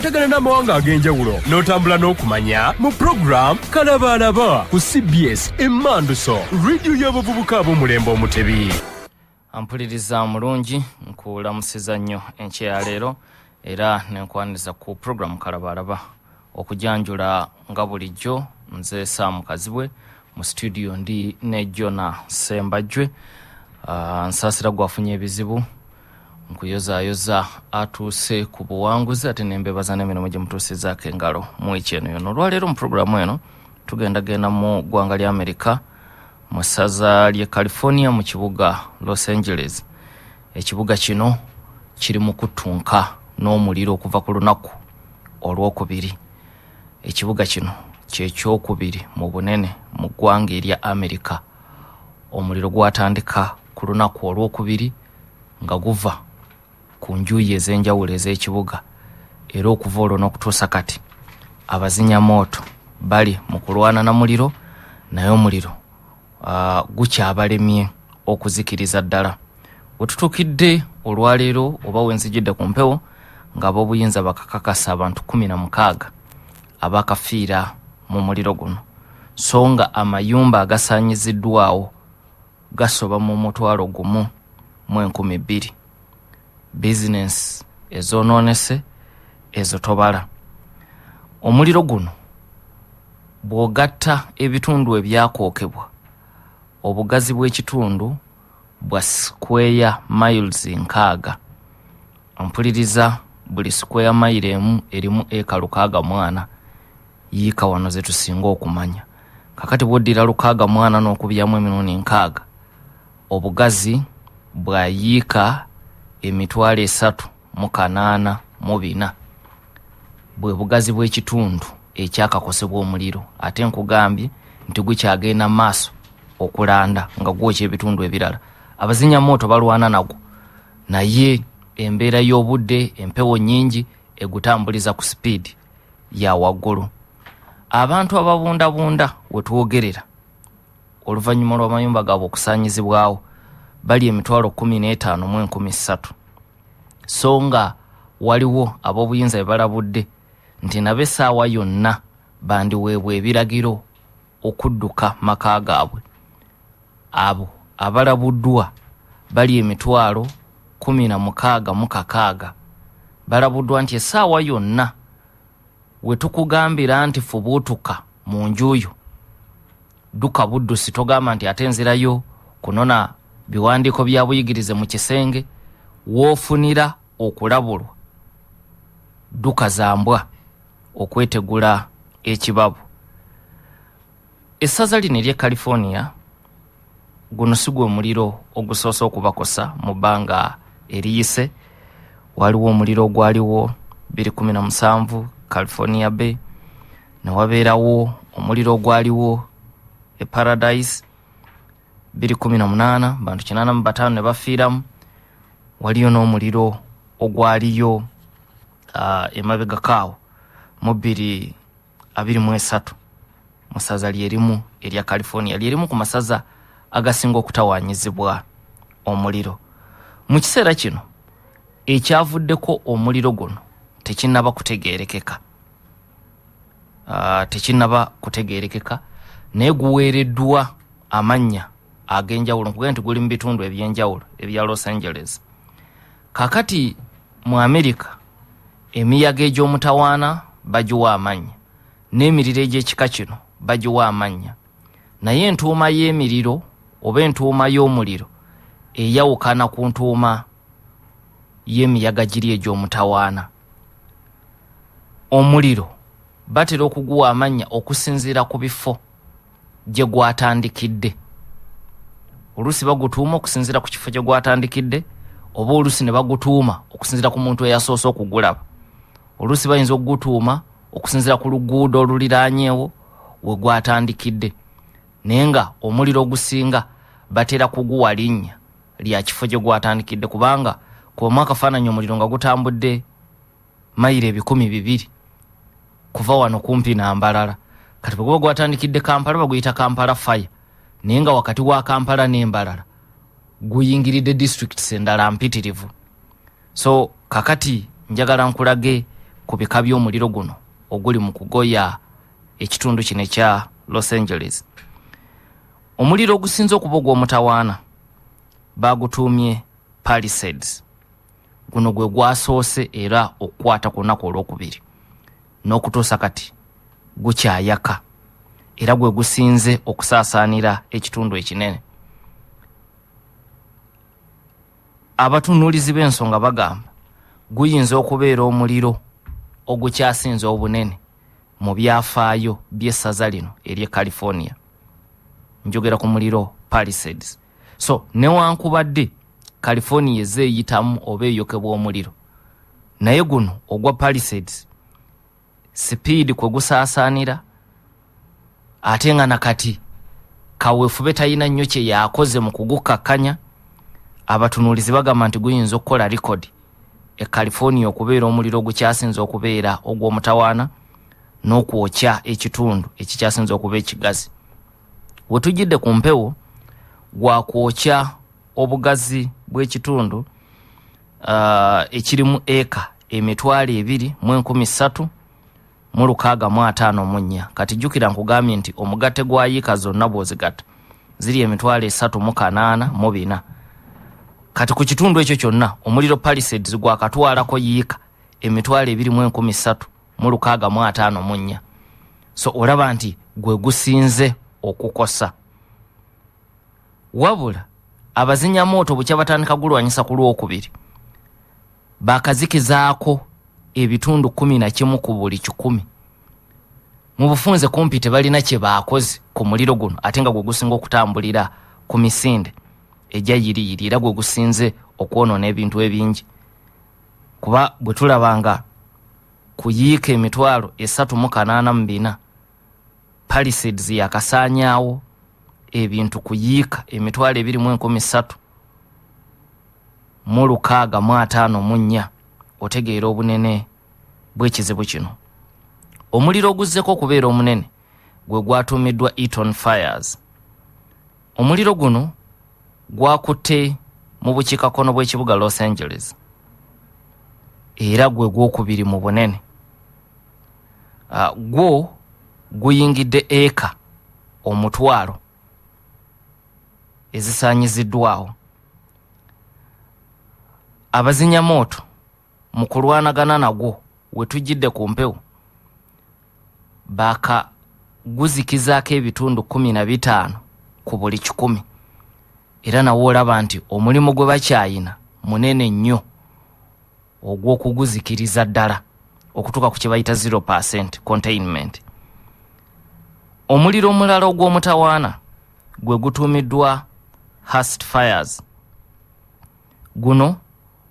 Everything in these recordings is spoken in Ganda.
Ebikwatagana n'amawanga ag'enjawulo n'otambula n'okumanya mu program Kalabaalaba ku CBS Emmanduso, rediyo y'abavubuka ab'omulembe Omutebi. Ampuliriza mulungi, nkulamusiza nnyo enkya ya leero era nenkwaniriza ku program Kalabaalaba. Okujanjula nga bulijjo, nze Saamu Kazibwe. Mu studio ndi ne Jona Sembajwe. Nsaasira gwafunye ebizibu, nkuyozaayoza atuuse ku buwanguzi, ate nembebaza n'emirimu gye mutuusizaako engalo mu wiiki eno yonna. Olwaleero mu puroguramu eno tugendagenda mu ggwanga lya Amerika, mu ssaza ly'e California, mu kibuga Los Angeles. Ekibuga kino kiri mu kuttunka n'omuliro okuva ku lunaku olwokubiri. Ekibuga kino kyekyokubiri mu bunene mu ggwanga erya Amerika. Omuliro gwatandika ku lunaku olwokubiri nga guva ku njuyi ez'enjawulo ez'ekibuga, era okuva olwo n'okutuusa kati abazinyamooto bali mu kulwana na muliro, naye omuliro gukyabalemye okuzikiriza ddala. Wetutuukidde olwaleero oba wenzijidde ku mpewo, ng'ab'obuyinza bakakakasa abantu 16 abakafiira mu muliro guno, so nga amayumba agasaanyiziddwawo gasoba mu 1200. Bizinensi ezoonoonese ezo tobala. Omuliro guno bw'ogatta ebitundu ebyakookebwa, obugazi bw'ekitundu bwa square miles 60. Mpuliriza, buli square mile emu erimu eka 64. Yiika wano ze tusinga okumanya. Kakati bw'oddira 64 n'okubyamu emirundi 60, obugazi bwa yiika 384,400 bwe bugazi bw'ekitundu ekyakakosebwa omuliro. Ate nkugambye nti gukyagenda maaso okulanda nga gwokya ebitundu ebirala. Abazinyamooto balwana nagwo, naye embeera y'obudde, empewo nyingi, egutambuliza ku sipiidi ya waggulu. Abantu ababundabunda wetwogerera oluvannyuma lw'amayumba gaabwe okusaanyizibwawo bali 15,300, so nga waliwo ab'obuyinza be balabudde nti nabo essaawa yonna bandiweebwa ebiragiro okudduka maka gaabwe. Abo abalabuddwa bali 166,000. Balabuddwa nti essaawa yonna we tukugambira nti fubuutuka mu njuyo, dduka buddusi. Togamba nti ate nzirayo kunona biwandiiko bya buyigirize mu kisenge. Woofunira okulabulwa, dduka zambwa okwetegula ekibabu. Essaza lino ery'e California, guno si gwe omuliro ogusoose okubakosa mu bbanga eriyise. Waliwo omuliro ogwaliwo 2017 California Bay, ne wabeerawo omuliro ogwaliwo e Paradise 2018, bantu 85 ne bafiiramu. Waliyo n'omuliro ogwaliyo emabegakaawo mu 2023 mu ssaza lyerimu erya California, lyerimu ku masaza agasinga okutawaanyizibwa omuliro. Mu kiseera kino ekyavuddeko omuliro guno tekinnaba kutegeerekeka, tekinnaba kutegeerekeka, naye guweereddwa amannya ag'enjawulo. Nkugambye nti guli mu bitundu ebyenjawulo ebya Los Angeles. Kakati mu Amerika emiyaga egy'omutawaana bagiwa amannya, n'emiriro egy'ekika kino bagiwa amannya, naye entuuma y'emiriro oba entuuma y'omuliro eyawukana ku ntuuma y'emiyaga giri egy'omutawaana. Omuliro batera okuguwa amannya okusinziira ku bifo gye gwatandikidde. Oluusi bagutuuma okusinziira ku kifo gye gwatandikidde, oba oluusi ne bagutuuma okusinziira ku muntu eyasoose okugulaba. Oluusi bayinza okugutuuma okusinziira ku luguudo oluliraanyeewo we gwatandikidde, naye nga omuliro ogusinga batera kuguwa linnya lya kifo gye gwatandikidde, kubanga kubamu akafaananyi omuliro nga gutambudde mayiro 200 kuva wano kumpi n'Ambalala. Kati bwe guba gwatandikidde Kampala, baguyita Kampala Fire, naye nga wakati wa Kampala n'Embalala guyingiridde districts endala mpitirivu. So kakati njagala nkulage ku bika by'omuliro guno oguli mu kugoya ekitundu kino ekya Los Angeles. Omuliro ogusinze okuba ogw'omutawaana bagutuumye Palisades. Guno gwe gwasoose era okukwata ku lunaku olwokubiri n'okutuusa kati gukyayaka, era gwe gusinze okusaasaanira ekitundu ekinene. Abatunuulizi b'ensonga bagamba guyinza okubeera omuliro ogukyasinze obunene mu byafaayo by'essaza lino ery'e California. Njogera ku muliro Palisades. So newankubadde California ezeeyitamu oba eyokebwa omuliro, naye guno ogwa Palisades sipiidi kwe gusaasaanira, ate nga nakati kaweefube talina nnyo kye yakoze mu kugukkakkanya. Abatunuulizi bagamba nti guyinza okukola likodi e California okubeera omuliro ogukyasinze okubeera ogw'omutawaana n'okwokya ekitundu ekikyasinze okuba ekigazi. We tujjidde ku mpewo gwakwokya obugazi bw'ekitundu ekirimu eka 23,365. Kati jjukira nkugambye nti omugatte gwa yiika zonna bw'ozigatta ziri 384,000. Kati ku kitundu ekyo kyonna omuliro Palisades gwakatwalako yiika 23,364. So olaba nti gwe gusinze okukosa. Wabula abazinyamooto bukya batandika gulwanyisa ku lwokubiri, bakazikizaako ebitundu 11 ku buli 100. Mu bufunze kumpi tebalina kye baakoze ku muliro guno, ate nga gwe gusinga okutambulira ku misinde egya yiriyiri, era gwe gusinze okwonoona ebintu ebingi. Kuba bwe tulaba nga ku yiika 384,000, Palisades yakasaanyaawo ebintu ku yiika 23,364, otegeera obunene bw'ekizibu kino. Omuliro oguzzeko okubeera omunene gwe gwatuumiddwa Eaton Fires. Omuliro guno gwakutte mu bukiikakkono bw'ekibuga Los Angeles, era gwe gwokubiri mu bunene. Gwo guyingidde eka 100,000 ezisaanyiziddwawo. Abazinyamooto mu kulwanagana nagwo we tujjidde ku mpewo bakaguzikizaako ebitundu 15 ku buli 100, era nawo olaba nti omulimu gwe bakyayina munene nnyo ogw'okuguzikiriza ddala okutuuka ku kye bayita 0% containment. Omuliro omulala ogw'omutawaana gwe gutuumiddwa Hurst Fires. Guno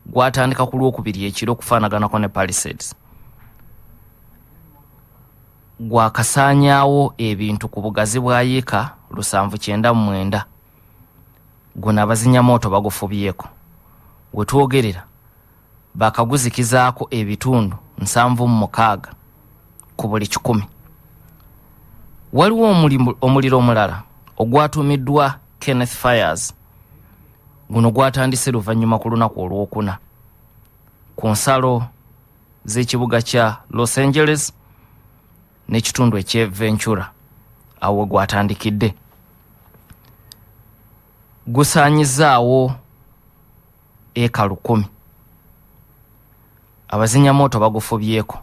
gwatandika ku lwokubiri ekiro okufaanaganako ne Palisades. Gwakasaanyaawo ebintu ku bugazi bwa yiika 799. Guno abazinyamooto bagufubyeko. We twogerera bakaguzikizaako ebitundu 76 ku buli 100. Waliwo omuliro omulala ogwatuumiddwa Kenneth Fires. Guno gwatandise luvannyuma ku lunaku olwokuna ku nsalo z'ekibuga kya Los Angeles n'ekitundu eky'e Ventura. Awo we gwatandikidde. Gusaanyizaawo eka 1,000. Abazinyamooto bagufubyeko,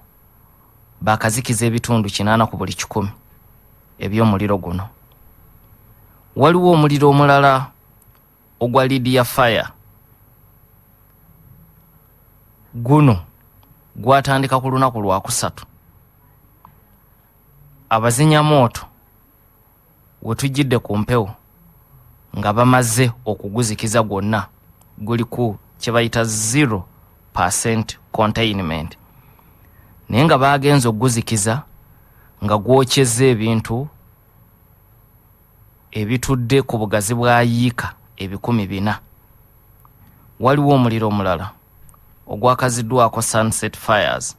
bakazikiza ebitundu 80 ku buli 100 eby'omuliro guno. Waliwo omuliro omulala ogwa Lydia Fire. Guno gwatandika ku lunaku lwakusatu. Abazinyamooto we tujjidde ku mpewo nga bamaze okuguzikiza gwonna, guli ku kye bayita 0% containment, naye nga bagenze okuguzikiza nga gwokyezza ebintu ebitudde ku bugazi bwa yiika 400,000. Waliwo omuliro omulala ogwakaziddwako Sunset Fires.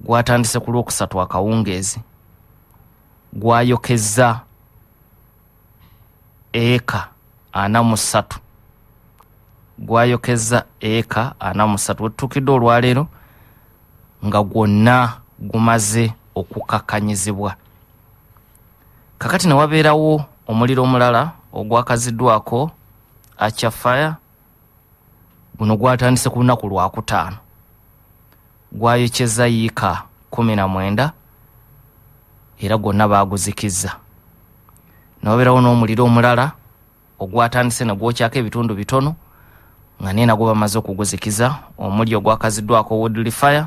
Gwatandise ku lwokusatu akawungeezi, gwayokezza eka 43. Gwayokezza eka 43. Wetutuukidde olwaleero nga gwonna gumaze okukakkanyizibwa. Kakati ne wabeerawo omuliro omulala ogwakaziddwako Archer Fire. Guno gwatandise ku lunaku Lwakutaano, gwayokyeza yiika 19 era gwonna baaguzikizza. Ne wabeerawo n'omuliro omulala ogwatandise ne gwokyako ebitundu bitono nga naye nagwo bamaze okuguzikiza, omuli ogwakaziddwako Woodley Fire.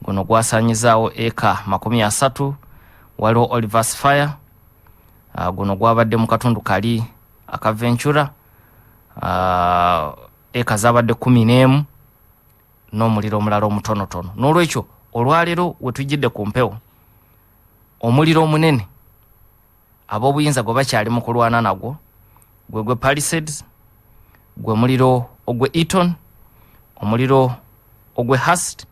Guno gwasaanyizaawo eka 30. Waliwo Olivers Fire, guno gwabadde mu katundu kali aka Ventura, eka zabadde 11, n'omuliro omulala omutonotono. N'olwekyo olwaleero we tujjidde ku mpewo, omuliro omunene ab'obuyinza gwe bakyali mu kulwana nagwo gwe gwe Palisades, gwe muliro ogwe Eaton, omuliro ogwe Hurst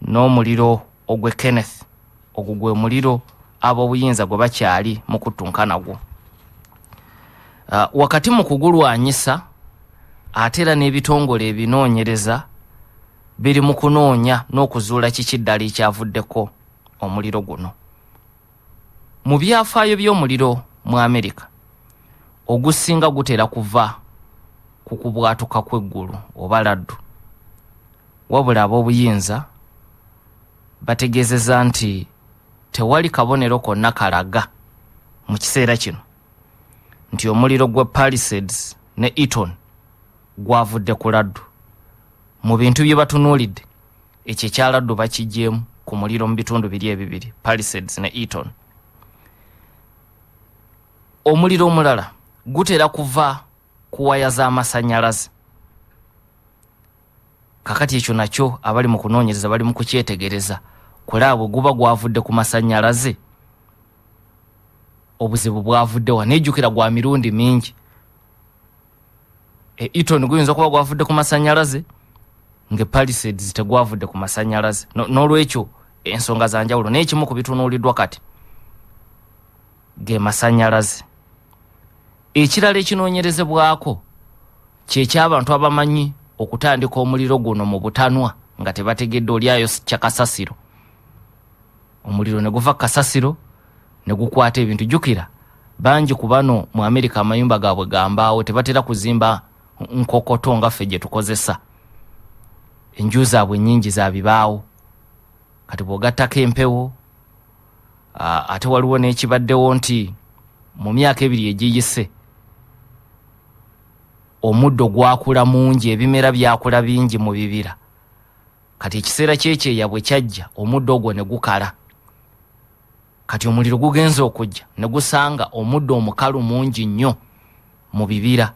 n'omuliro ogwe Kenneth. Ogwo gwe muliro ab'obuyinza gwe bakyali mu kuttunka nagwo. Wakati mu kugulwanyisa, ate era n'ebitongole ebinoonyereza biri mu kunoonya n'okuzuula kiki ddala ekyavuddeko omuliro guno. Mu byafaayo by'omuliro mu Amerika, ogusinga gutera kuva ku kubwatuka kw'eggulu oba laddu. Wabula ab'obuyinza bategeezezza nti tewali kabonero konna kalaga mu kiseera kino nti omuliro gwa Palisades ne Eaton gwavudde ku laddu. Mu bintu bye batunuulidde, ekyo ekya laddu bakiggyeemu ku muliro mu bitundu biri ebibiri, Palisades ne Eaton. Omuliro omulala gutera kuva ku waya z'amasannyalaze. Kakati ekyo nakyo abali mu kunoonyereza bali mu kukyetegereza kulaba bwe guba gwavudde ku masannyalaze, obuzibu bwavudde wa. Nejjukira gwa mirundi mingi. E Eaton guyinza okuba gwavudde ku masannyalaze, nga Palisades tegwavudde ku masannyalaze. N'olwekyo ensonga za njawulo, naye ekimu ku bitunuuliddwa kati ge masannyalaze. Ekirala ekinoonyerezebwako kyekyabantu abamanyi okutandika omuliro guno mu butanwa nga tebategedde. Oli ayokya kasasiro, omuliro ne guva kasasiro ne gukwata ebintu. Jjukira bangi ku bano mu Amerika amayumba gaabwe gambaawo, tebatera kuzimba nkokoto nga ffe gye tukozesa. Enju zaabwe nnyingi za bibaawo. Kati bw'ogattako empewo, ate waliwo n'ekibaddewo nti mu myaka 2 egiyise omuddo gwakula mungi, ebimera byakula bingi mu bibira. Kati ekiseera kyekyeya bwe kyajja, omuddo ogwo ne gukala. Kati omuliro gugenza okujja ne gusanga omuddo omukalu mungi nnyo mu bibira.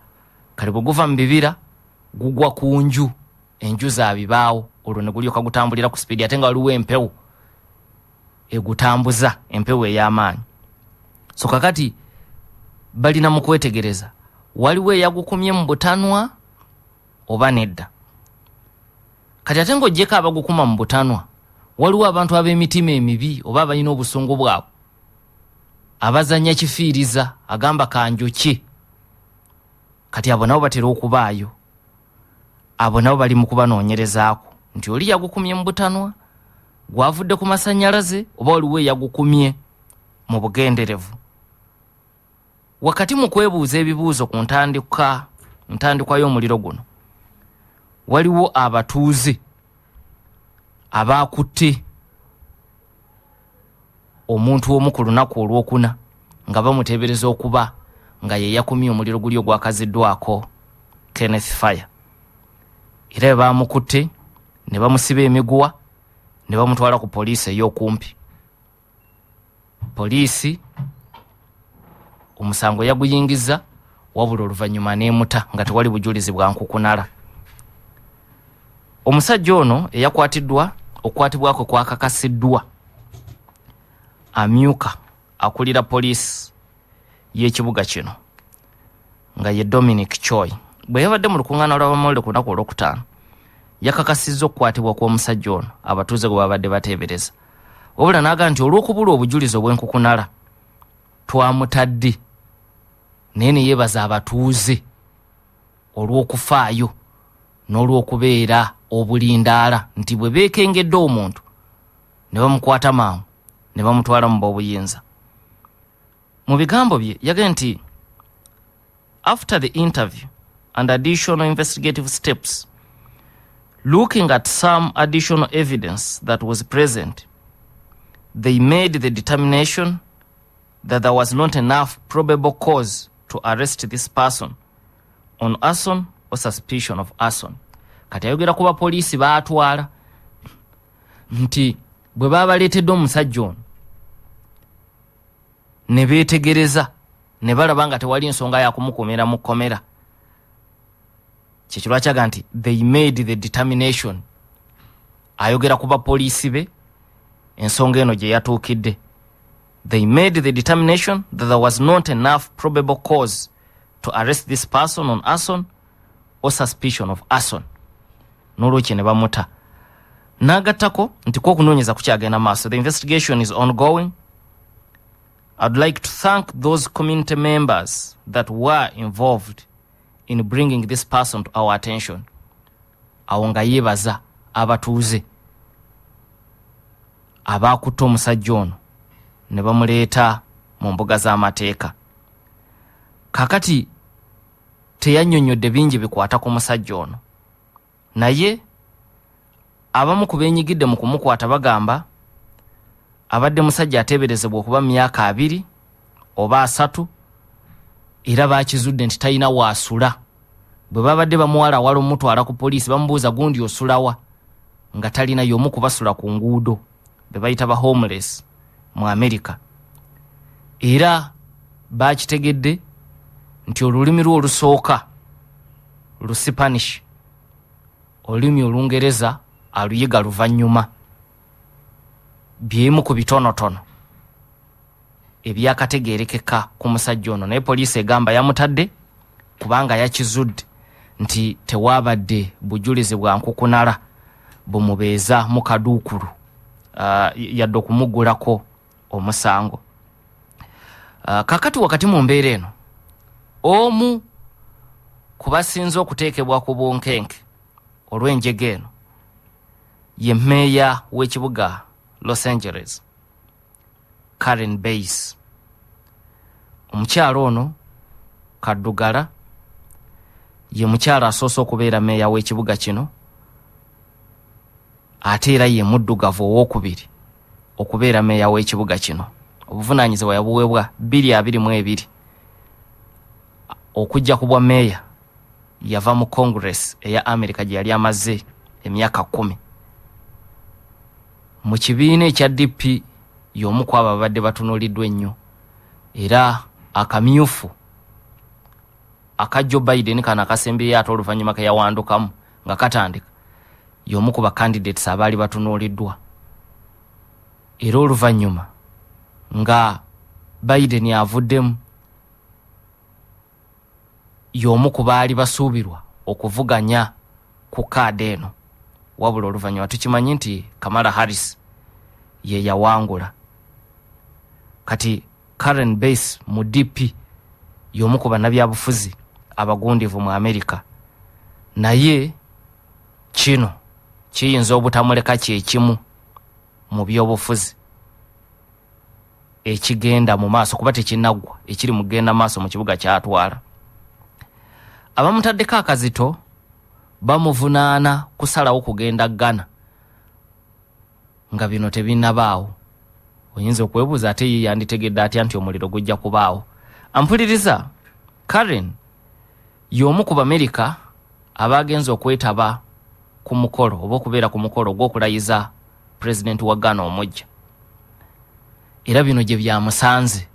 Kati bwe guva mu bibira gugwa ku nju, enju za bibaawo, olwo ne gulyoka gutambulira ku sipiidi, ate nga waliwo empewo egutambuza, empewo ey'amaanyi. So kakati balina mu kwetegereza waliwo eyagukumye mu butanwa oba nedda. Kati ate ng'oggyeko abagukuma mu butanwa, waliwo abantu ab'emitima emibi oba abalina obusungu bwabwe abazanya kifiiriza, agamba kanjokye. Kati abo nabo batera okubaayo. Abo nabo bali mu kubanoonyerezaako nti oli yagukumye mu butanwa, gwavudde ku masannyalaze, oba waliwo eyagukumye mu bugenderevu. Wakati mu kwebuuza ebibuuzo ku ntandikwa y'omuliro guno, waliwo abatuuze abaakutte omuntu omu ku lunaku Olwokuna nga bamuteebereza okuba nga ye yakumye omuliro guli ogwakaziddwako Kenneth Fire. Era bwe baamukutte ne bamusiba emiguwa ne bamutwala ku poliisi ey'okumpi. Poliisi omusango yaguyingiza, wabula oluvannyuma n'emuta nga tewali bujulizi bwa nkukunala. Omusajja ono eyakwatiddwa, okukwatibwako kwakakasiddwa amyuka akulira poliisi y'ekibuga kino nga ye Dominic Choi. Bwe yabadde mu lukuŋŋaana lw'abamawulire ku lunaku Olwokutaano, yakakasizza okukwatibwa kw'omusajja ono abatuuze gwe babadde bateebereza, wabula n'agamba nti olw'okubulwa obujulizi obw'enkukunala twamutadde, naye ne yeebaza abatuuze olw'okufaayo n'olw'okubeera Obulindaala nti bwe beekengedde omuntu ne bamukwata mangu ne bamutwala mu b'obuyinza. Mu bigambo bye yagambye nti, "After the interview and additional investigative steps, looking at some additional evidence that was present, they made the determination that there was not enough probable cause to arrest this person on arson or suspicion of arson." Kati ayogera ku bapoliisi baatwala nti bwe babaleetedde omusajja ono ne beetegereza ne balaba nga tewali nsonga yakumukumira mu kkomera. Kyekyo lwakyaga nti "they made the determination". Ayogera ku bapoliisi be ensonga eno gye yatuukidde. "They made the determination that there was not enough probable cause to arrest this person on arson or suspicion of arson," n'olwekyo ne bamuta. N'agattako nti ko okunoonyeza kukyagenda maaso, "The investigation is ongoing. I'd like to thank those community members that were involved in bringing this person to our attention." Awo nga yeebaza abatuuze abaakutta omusajja ono ne bamuleeta mu mbuga z'amateeka. Kakati teyannyonnyodde bingi bikwata ku musajja ono, naye abamu ku beenyigidde mu kumukwata bagamba abadde musajja ateeberezebwa okuba mu myaka 20 oba 30, era bakizudde nti talina waasula. Bwe babadde bamuwala awala omutwala ku poliisi, bamubuuza, "Gundi osulawa?" nga talina. Y'omu kubasula ku nguudo be bayita ba homeless mu Amerika. Era bakitegedde nti olulimi lwe olusooka Lusipanish, olulimi Olungereza aluyiga luvannyuma. Byemu ku bitonotono ebyakategeerekeka ku musajja ono, naye poliisi egamba yamutadde kubanga yakizudde nti tewaabadde bujulizi bwa nkukunala bumubeeza mu kaduukulu yadde okumuggulako omusango. Kakati wakati mu mbeera eno, omu ku basinze okuteekebwa ku bunkenke olw'enjega eno ye mmeeya w'ekibuga Los Angeles, Karen Bass. Omukyalo ono kaddugala, ye mukyala asoose okubeera meeya w'ekibuga kino, ate era ye muddugavu owookubiri okubeera meeya w'ekibuga kino. Obuvunaanyizibwa yabuweebwa 2022. Okujja ku bwa meeya yava mu Congress eya America gye yali amaze emyaka 10. Mu kibiina ekya DP y'omu ku abo ababadde batunuuliddwa ennyo, era akamyufu aka Joe Biden kano akasembyeyo ate oluvannyuma ke yawandukamu nga katandika, y'omu ku bacandidates abaali batunuuliddwa. Era oluvannyuma nga Biden avuddemu, y'omu ku baali basuubirwa okuvuganya ku kaadi eno, wabula oluvannyuma tukimanyi nti Kamala Harris ye yawangula. Kati Karen Bass mu DP y'omu ku bannabyabufuzi abagundivu mu Amerika, naye kino kiyinza obutamuleka kyekimu mu byobufuzi ekigenda mu maaso, kuba tekinnaggwa ekiri mu kugenda maaso mu kibuga kyatwala. Abamutaddeko akazito bamuvunaana kusalawo kugenda Ghana nga bino tebinnabaawo. Oyinza okwebuuza, ate ye yanditegedde atya nti omuliro gujja kubaawo? Ampuliriza, Karen y'omu ku Bamerika abagenza okwetaba ku mukolo oba okubeera ku mukolo ogw'okulayiza pulezidenti wa Ghana omujja, era bino gye byamusanze.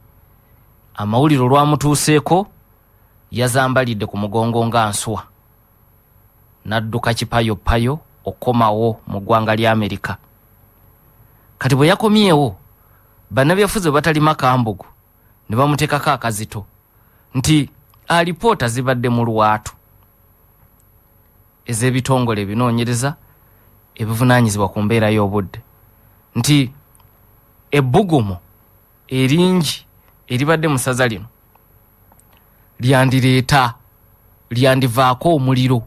Amawulire olwamutuuseeko, yazambalidde ku mugongo nga nswa n'adduka kipayopayo okukomawo mu ggwanga lya Amerika. Kati bwe yakomyewo, bannabyafuzi bwe batalima kambugu ne bamuteekako akazito nti alipoota zibadde mu lwatu ez'ebitongole ebinoonyereza ebivunaanyizibwa ku mbeera y'obudde, nti ebbugumu eringi eribadde mu ssaza lino lyandireeta, lyandivaako omuliro.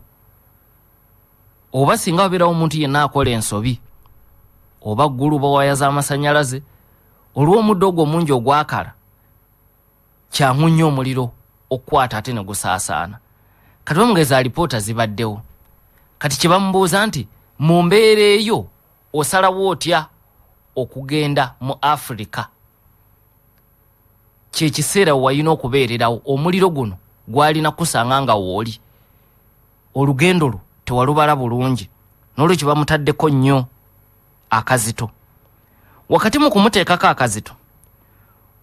Oba singa wabeerawo omuntu yenna akola ensobi oba ggulu oba waya z'amasannyalaze, olw'omuddo ogwo omungi ogwakala, kyangu nnyo omuliro okukwata ate ne gusaasaana. Kati bamugeza alipoota zibaddewo, kati kye bamubuuza nti mu mbeera eyo osalawo otya okugenda mu Afirika? Kyekiseera wewalina okubeererawo, omuliro guno gwalina kusanga nga wooli, olugendo lwo tewalubala bulungi, n'olwekyo bamutaddeko nnyo akazito. Wakati mu kumuteekako akazito,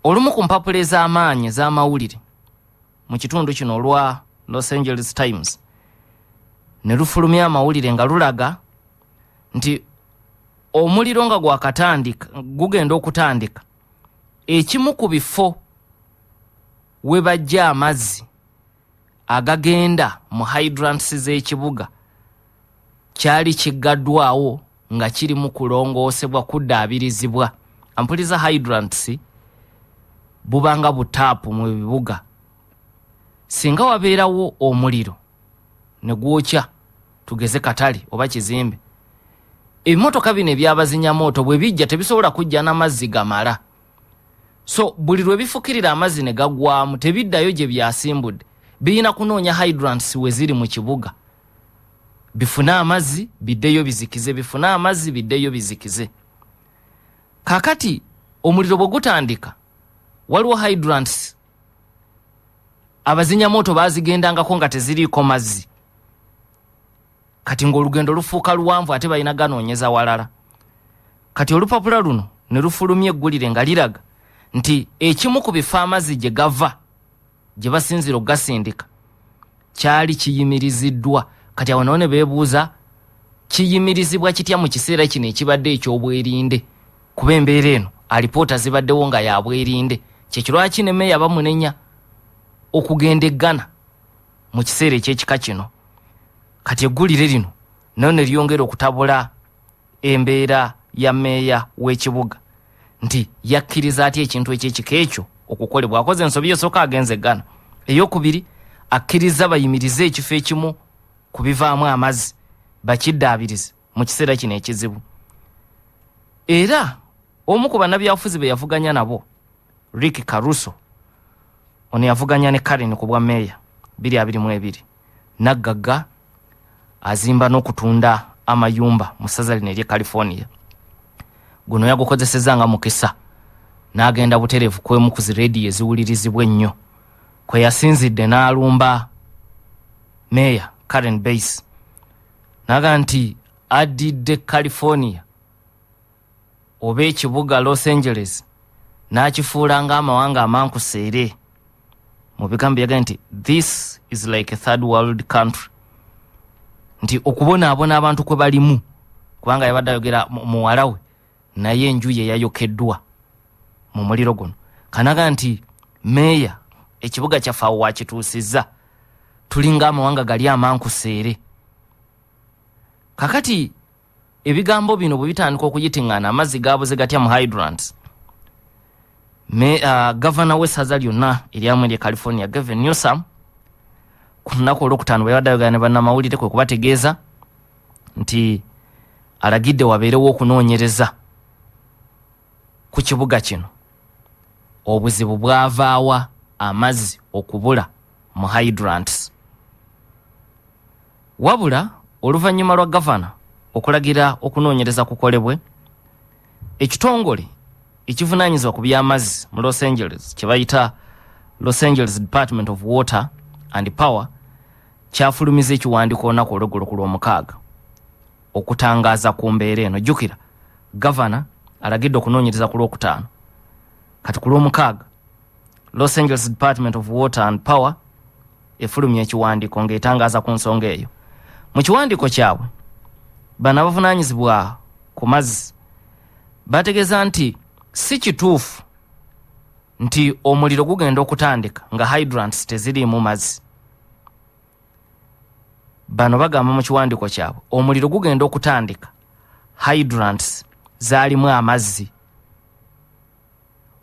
olumu ku mpapula ez'amaanyi ez'amawulire mu kitundu kino olwa Los Angeles Times ne lufulumya amawulire nga lulaga nti omuliro nga gwakatandika, gugenda okutandika, ekimu ku bifo we bajja amazzi agagenda mu hydrants z'ekibuga kyali kiggaddwawo nga kiri mu kulongoosebwa, kuddaabirizibwa. Ampuliza, hydrants bubanga butaapu mu bibuga. Singa wabeerawo omuliro ne gwokya, tugeze katale oba kizimbe, ebimotoka bino ebyabazinyamooto bwe bijja tebisobola kujja n'amazzi gamala. So buli lwe bifukirira amazzi ne gagwamu, tebiddayo gye byasimbudde, birina kunoonya hydrants we ziri mu kibuga, bifune amazzi biddeyo bizikize, bifune amazzi biddeyo bizikize. Kakati omuliro bwe gutandika, waliwo hydrants abazinyamooto bazigendangako nga teziriiko mazzi. Kati ng'olugendo lufuuka luwanvu, ate balina ganoonyeza walala. Kati olupapula luno ne lufulumya eggulire nga liraga nti ekimu ku bifo amazzi gye gava, gye basinzira okugasindika, kyali kiyimiriziddwa. Kati awo nawo ne beebuuza, kiyimirizibwa kitya mu kiseera kino ekibadde eky'obwerinde? Kuba embeera eno alipoota zibaddewo nga yabwerinde. Kyekirwaki ne meeya bamunenya okugenda e Ghana mu kiseera ekyekika kino. Kati eggulire lino nayo ne lyongera okutabula embeera ya meeya w'ekibuga nti yakkiriza atya ekintu ekyekika ekyo okukolebwa? Akoze ensobi esooka, agenze Ghana. Eyokubiri, akkiriza bayimirize ekifo ekimu ku bivaamu amazzi bakiddaabirize mu kiseera kino ekizibu. Era omu ku bannabyabufuzi be yavuganya nabo, Rick Caruso, ono yavuganya ne Karen ku bwa meeya 2022, naggagga azimba n'okutunda amayumba mu ssaza lino ery'e California, guno yagukozesezza nga mukisa n'agenda butereevu kwemu ku zi rediyo eziwulirizibwa ennyo kwe yasinzidde n'alumba meeya Karen Bass, naga nti addidde California oba ekibuga Los Angeles n'akifuula ng'amawanga amankuseere. Mu bigambo yagambye nti this is like a third world country, nti okubonaabona abantu kwe balimu, kubanga yabadde ayogera muwala we naye enju ye yayokeddwa mu muliro guno. Kanaga nti meeya ekibuga kyaffe awo wakituusizza, tulinga amawanga gali amankuseere. Kakati ebigambo bino bwe bitandika okuyitiŋŋana, amazzi gabuze gatya mu hydrants? Gavana w'essaza lyonna eryamu erye California, Gavin Newsom, ku lunaku olwokutaano bwe yabadde ayogera ne bannamawulire kwe kubategeeza nti alagidde wabeerewo okunoonyereza ku kibuga kino, obuzibu bwavaawa amazzi okubula mu hydrants. Wabula oluvannyuma lwa gavana okulagira okunoonyereza kukolebwe, ekitongole ekivunaanyizibwa ku by'amazzi mu Los Angeles kye bayita Los Angeles Department of Water and Power kyafulumiza ekiwandiiko olunaku olweggulo ku Lwomukaaga okutangaaza ku mbeera eno. Jjukira gavana alagidde okunoonyereza ku Lwokutaano, kati ku Lwomukaaga Los Angeles Department of Water and Power efulumya ekiwandiiko ng'etangaaza ku nsonga eyo. Mu kiwandiiko kyabwe, bano abavunaanyizibwa ku mazzi bategeeza nti si kituufu nti omuliro gugenda okutandika nga hydrants teziriimu mazzi. Bano bagamba mu kiwandiiko kyabwe omuliro gugenda okutandika hydrants zaalimu amazzi,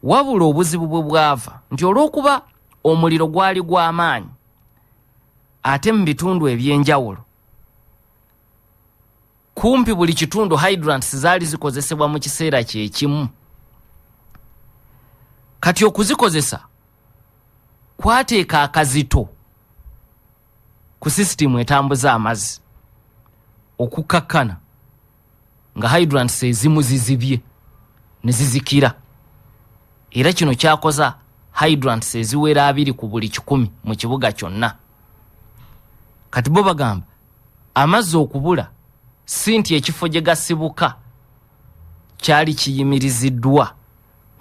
wabula obuzibu bwe bwava nti olw'okuba omuliro gwali gw'amaanyi ate mu bitundu ebyenjawulo. Kumpi buli kitundu hydrants zaali zikozesebwa mu kiseera kyekimu. Kati okuzikozesa kwateeka akazito ku sisitimu etambuza amazzi, okukakkana nga hydrants ezimu zizibye ne zizikira. Era kino kyakoza hydrants eziwera 20 ku buli 100 mu kibuga kyonna. Kati bo bagamba amazzi okubula si nti ekifo gye gasibuka kyali kiyimiriziddwa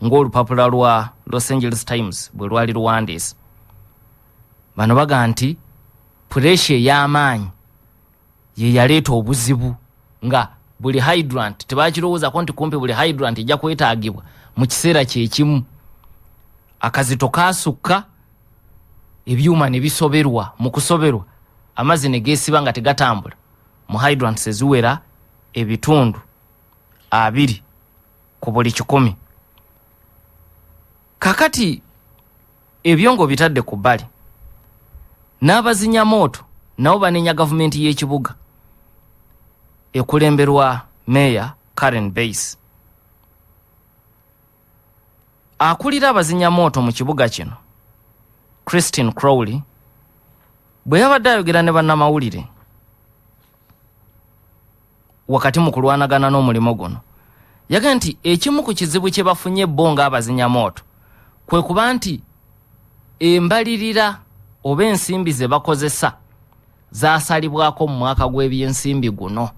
ng'olupapula lwa Los Angeles Times bwe lwali luwandiise. Bano bagamba nti puresha ey'amaanyi ye yaleeta obuzibu, nga buli hydrant tebakirowoozako nti kumpi buli hydrant ejja kwetaagibwa mu kiseera kyekimu. Akazito kaasukka, ebyuma ne bisoberwa, mu kusoberwa amazzi ne geesiba nga tegatambula mu hydrants eziwera ebitundu 20 ku buli 100. Kakati ebyo ng'obitadde ku bbali, n'abazinyamooto nabo banenya gavumenti y'ekibuga ekulemberwa Meeya Karen Bass. Akulira abazinyamooto mu kibuga kino, Christine Crowley, bwe yabadde ayogera ne bannamawulire wakati mu kulwanagana n'omulimo guno, yagambye nti ekimu ku kizibu kye bafunye bo ng'abazinyamooto kwe kuba nti embalirira oba ensimbi ze bakozesa zaasalibwako mu mwaka gw'ebyensimbi guno.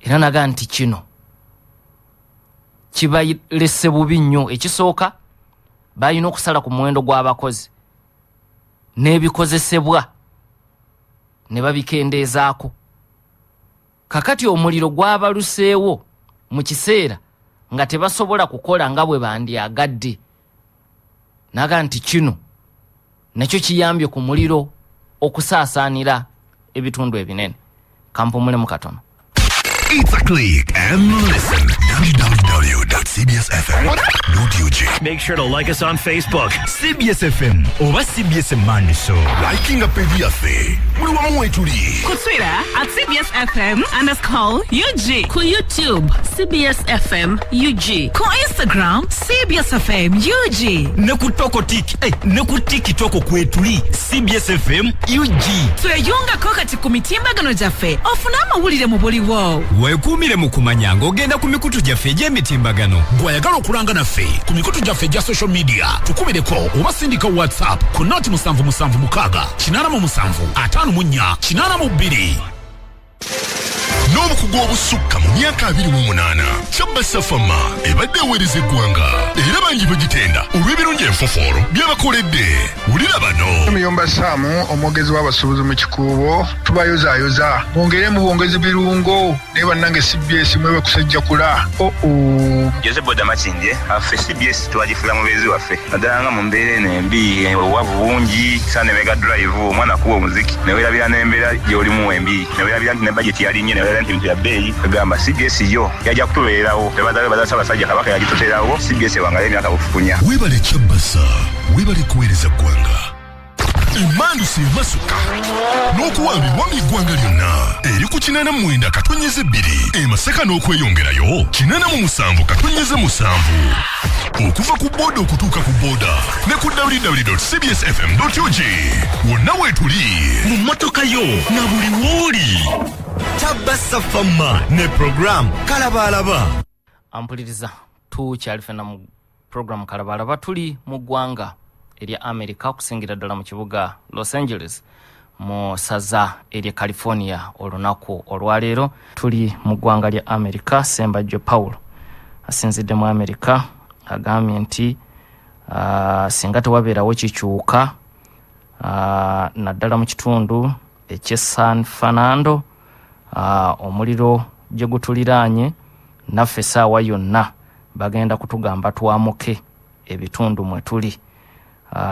Era naga nti kino kibalese bubi nnyo. Ekisooka, balina okusala ku muwendo gw'abakozi n'ebikozesebwa ne babikendeezaako. Kakati omuliro gwabaluseewo mu kiseera nga tebasobola kukola nga bwe bandyagadde. Naga nti kino nakyo kiyambye ku muliro okusaasaanira ebitundu ebinene. Kampumulemu katono. It's a click and listen. www.cbsfm.ug. Make sure to like us on Facebook. CBS FM oba CBS Mandiso. Likinga page yaffe. Buli wamu wetuli. Ku Twitter @CBSFM_UG. Ku YouTube CBS FM UG. Ku Instagram CBS FM UG. Ne ku Tokotik, ne ku TikTok kwetuli CBS FM UG. Tweyungako kati ku mitimbagano gyaffe ofune amawulire mu buliwo. Weekuumire mu kumanya ng'ogenda ku mikutu gyaffe egy'emitimbagano. Gw'ayagala okulanga naffe ku mikutu gyaffe egya social media, tukubireko oba sindika WhatsApp ku 0776 87 54 82. N'obukugu obusukka mu myaka 28, Kyabassa Fama ebadde eweereza eggwanga, era bangi bagitenda olw'ebirungi enfofoolo by'abakoledde. Wulira bano. Muyomba Saamu, omwogezi w'abasuubuzi mu Kikuubo, tubayozaayoza mwongeremu bwongezi birungo, naye bannange CBS mwebe kusajjakula. Oo. Jose Boda Makindye, affe CBS twagifuula mubeezi waffe, naddala nga mu mbeera eno embi, obwavu bungi, Sande Mega Drive, omwana akuba omuziki neweerabira n'embeera gy'olimu embi, neweerabira nti ne budget yalinnye, neweerabira nti ebintu bya bbeeyi. Egamba CBS yo yajja kutubeererawo, tebaza Ssaabasajja Kabaka yagituteerawo. CBS ewangala emyaka bufukunya. Weebale Kyabassa, weebale kuweereza ggwanga. Emmanduso emasuka n'okuwambibwa mu ggwanga lyonna eri ku 89.2 e Masaka n'okweyongerayo 87.7 okuva ku booda okutuuka ku booda ne ku www.cbsfm.ug wonna weetuli mu mmotoka yo na buli w'oli. Tabasa Fama ne program Kalabalaba. Ampuliriza, tukyali ffenna mu program Kalabalaba. Tuli mu ggwanga erya America, okusingira ddala mu kibuga Los Angeles mu ssaza erya California. Olunaku olwaleero tuli mu ggwanga lya America. Sembajjo Paul asinzidde mu America, agambye nti singa tewabeerawo kikyuka, naddala mu kitundu eky'e San Fernando, omuliro gye gutuliraanye, naffe essaawa yonna bagenda kutugamba twamuke ebitundu mwe tuli.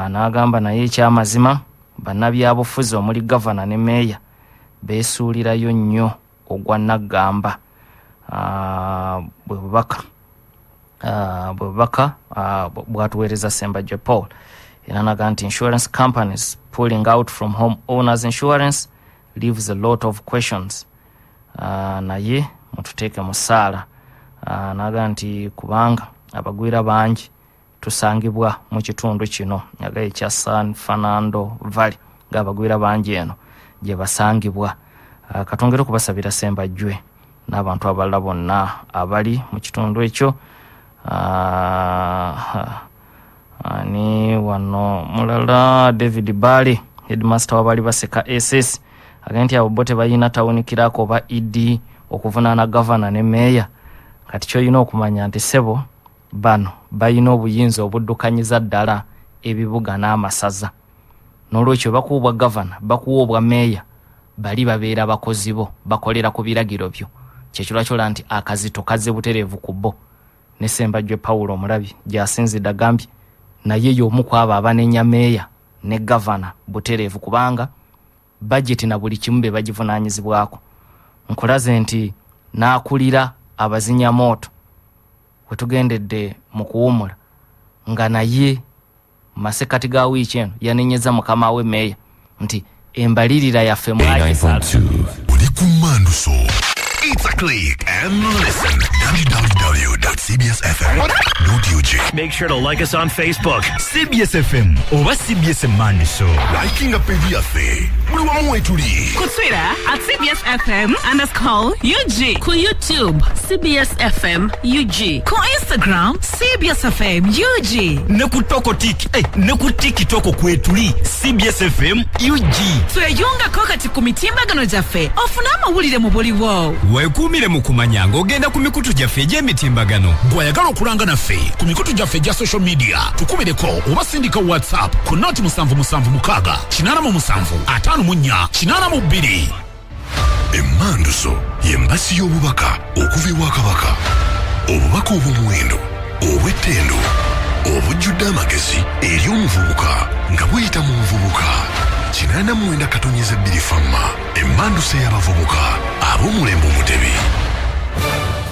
N'agamba naye ekyamazima bannabyabufuzi omuli gavana ne meeya beesuulirayo nnyo ogwa naggamba. Bwe bubaka bwatuweereza Sembajje Paul. Era naga nti insurance companies pulling out from home owners insurance leaves a lot of questions. Naye mututeeke mu ssaala. N'agamba nti kubanga abagwira bangi tusangibwa mu kitundu kino aga ekya San Fernando Valley, ng'abagwira bangi eno gye basangibwa. Katwongere okubasabira Sembajjwe n'abantu abalala bonna abali mu kitundu ekyo. Ani wano mulala, David Bale, headmaster w'abali baseka SS, agambye nti abo bo tebalina town clerk oba ED okuvunaana gavana ne meeya. Kati kyolina okumanya nti ssebo, bano balina obuyinza obuddukanyiza ddala ebibuga n'amasaza. N'olwekyo bakuwa obwa gavana, bakuwa obwa meeya, bali babeera bakozi bo, bakolera ku biragiro byo. Kyekirwa nti akazito kazze butereevu ku bo. Ne Sembajjwe Pawulo omulabi gy'asinzidde agambye naye y'omu ku abo abanenya meeya ne gavana butereevu, kubanga bajeti na buli kimu be bagivunaanyizibwako. Nkulaze nti n'akulira abazinyamooto wetugendedde mu kuwumula nga naye masekati ga wiiki eno yanenyeza mukama we meeya nti embalirira yaffe mwagisala. Oli ku Manduso. It's a click and listen. www.cbsfm.ug. Make sure to like us on Facebook. CBS FM oba CBS Manduso. Likinga page yaffe. Buli wamu wetuli. Ku Twitter @CBSFM_UG. Ku YouTube CBS FM UG. Ku Instagram CBS FM UG. Ne ku Tokotik, ne ku TikTok kwetuli CBS FM UG. Tweyungako kati ku mitimbagano gyaffe ofune amawulire mu buliwo. Weekuumire mu kumanya ng'ogenda ku mikutu gyaffe egy'emitimbagano. Bw'ayagala okulanga naffe ku mikutu gyaffe egya social media, tukubireko oba sindika WhatsApp ku 076 87 54 82. Emmanduso ye mbasi y'obubaka okuva ewa Kabaka. Obubaka obw'omuwendo, obw'ettendo, obujjudde amagezi eri omuvubuka nga buyita mu muvubuka. 89.2 Famma, emmanduso ey'abavubuka ab'omulembe omutebi.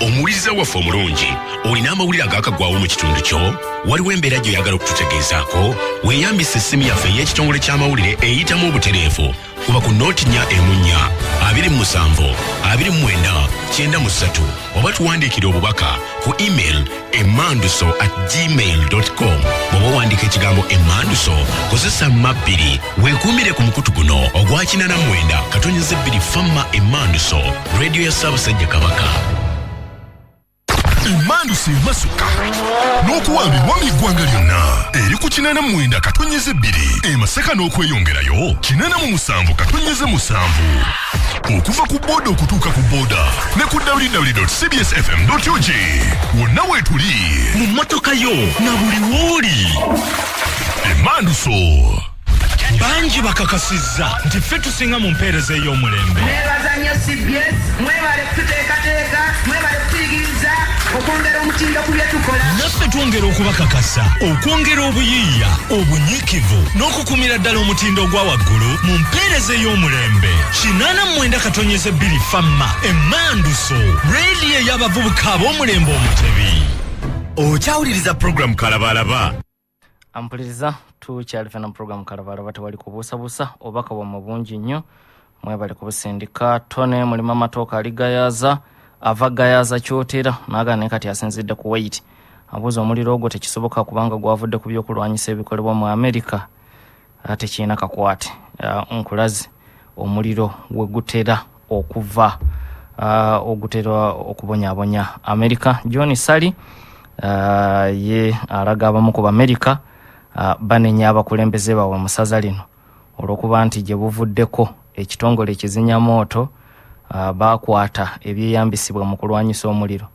Omuwuliriza waffe omulungi, olina amawulire agakagwawo mu kitundu kyo? Waliwo embeera gy'oyagala okututegeezaako? Weeyambisa essimu yaffe ey'ekitongole ky'amawulire eyitamu obutereevu. Kuba ku 044 27 29 93 oba tuwandiikire obubaka ku email emanduso@gmail.com. Bw'oba owandiika ekigambo emanduso, kozesa mabbiri. Weekuumire ku mukutu guno ogwa 89.2 Famma, Emanduso, rediyo ya Ssaabasajja Kabaka. Emmanduso emasuka n'okuwambibwa mu eggwanga lyonna eri ku 89.2 e Masaka n'okweyongerayo 87.7 okuva ku booda okutuuka ku booda ne ku www.cbsfm.ug wonna weetuli mu mmotoka yo na buli wooli. Emmanduso. Bangi bakakasizza nti ffe tusinga mu mpeereza ey'omulembe. Nebaza nnyo CBS, mwebale kututeekateeka, mwebale kutuyigiriza okwongera omutindo ku bye tukola. Naffe twongera okubakakasa okwongera obuyiiya, obunyiikivu n'okukumira ddala omutindo ogwa waggulu mu mpeereza ey'omulembe. 89.2 Famma, Emmanduso, rediyo ey'abavubuka ab'omulembe omutebi. Okyawuliriza puroguramu Kalabalaba. Ampuliriza, tukyali fena mu programu Kalabalaba, tewali kubuusabuusa. Obubaka bwammwe bungi nnyo, mwebale kubusindika. Tone mulimu amatooka ali Gayaza, ava Gayaza Kyotera, naagala naye kati asinzidde ku wait. Abuuza omuliro ogwo tekisoboka kubanga gwavudde ku byokulwanyisa ebikolebwa mu Amerika, tekirina kakwate. Nkulaze omuliro we gutera okuva, ogutera okubonyaabonya Amerika. John Sali ye alaga abamu ku Bamerika banenya abakulembeze baabwe mu ssaza lino olw'okuba nti gye buvuddeko ekitongole ekizinyamooto baakwata ebyeyambisibwa mu kulwanyisa omuliro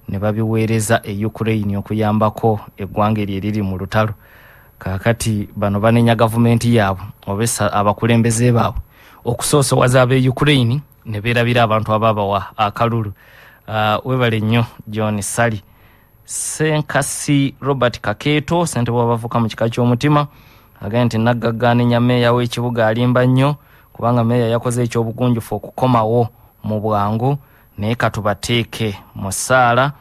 ne babiweereza e Ukraine okuyambako eggwanga eryo eriri mu lutalo. Kaakati bano banenya gavumenti yaabwe oba abakulembeze baabwe okusoosowaza ab'e Ukraine ne beerabira abantu ababawa akalulu. Webale nnyo John Sali. Senkasi Robert Kakeeto, ssentebe w'abavuka mu kika ky'omutima, agambye nti naggaggaanenya meeya w'ekibuga alimba nnyo kubanga meeya yakoze ekyobugunjufu okukomawo mu bwangu, naye katubateeke mu ssaala.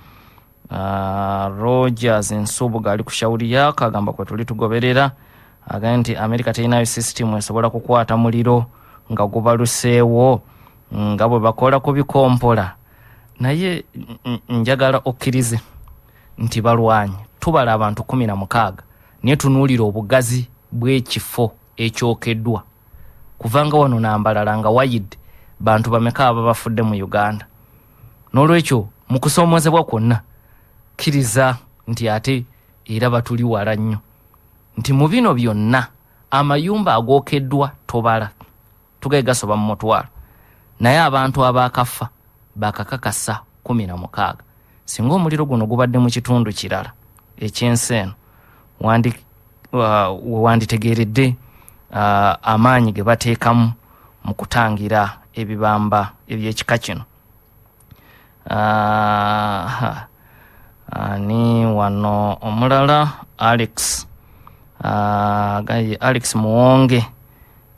Rogers Nsubuga ali ku Shawuli yaako agamba kwe tuli tugoberera. Agambye nti Amerika terinayo sisitimu esobola kukwata muliro nga gubaluseewo. Nga bwe bakola ku bikompola, naye njagala okkirize nti balwanyi. Tubala abantu 16, naye tunuulira obugazi bw'ekifo ekyokeddwa. Kuvanga wano nambalala nga wayidde, bantu bameka aba bafudde mu Uganda? N'olwekyo mu kusoomozebwa kwonna, kkiriza nti ate era batuli wala nnyo, nti mu bino byonna amayumba agookeddwa tobala, tugaye gasoba mu mutwalo, naye abantu abaakafa bakakakasa 16. Singa omuliro guno gubadde mu kitundu kirala ekyensi eno, wanditegeeredde amaanyi ge bateekamu mu kutangira ebibamba eby'ekika kino. Ani wano omulala? Alex, gaye Alex Muwonge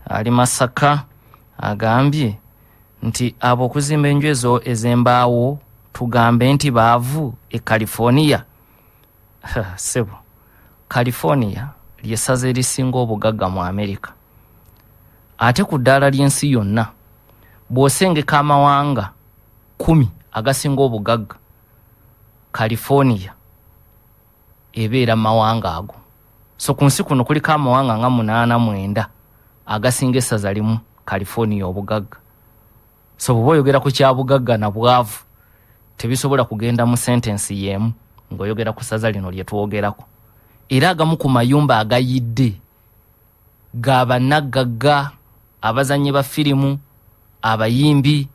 ali Masaka, agambye nti abo okuzimba enju ezo ez'embaawo tugambe nti baavu e California. Sebo, California ly'essaza erisinga obugagga mu America, ate ku ddaala ly'ensi yonna bw'osengeka amawanga 10 agasinga obugagga, California ebeera mu mawanga ago. So ku nsi kuno kuliko amawanga nga 89 agasinga essaza limu California obugagga. So bw'oba oyogera ku kyabugagga na bwavu, tebisobola kugenda mu sentensi y'emu ng'oyogera ku ssaza lino lye twogerako. Era agamu ku mayumba agayidde ga bannaggagga, abazannyi ba firimu, abayimbi,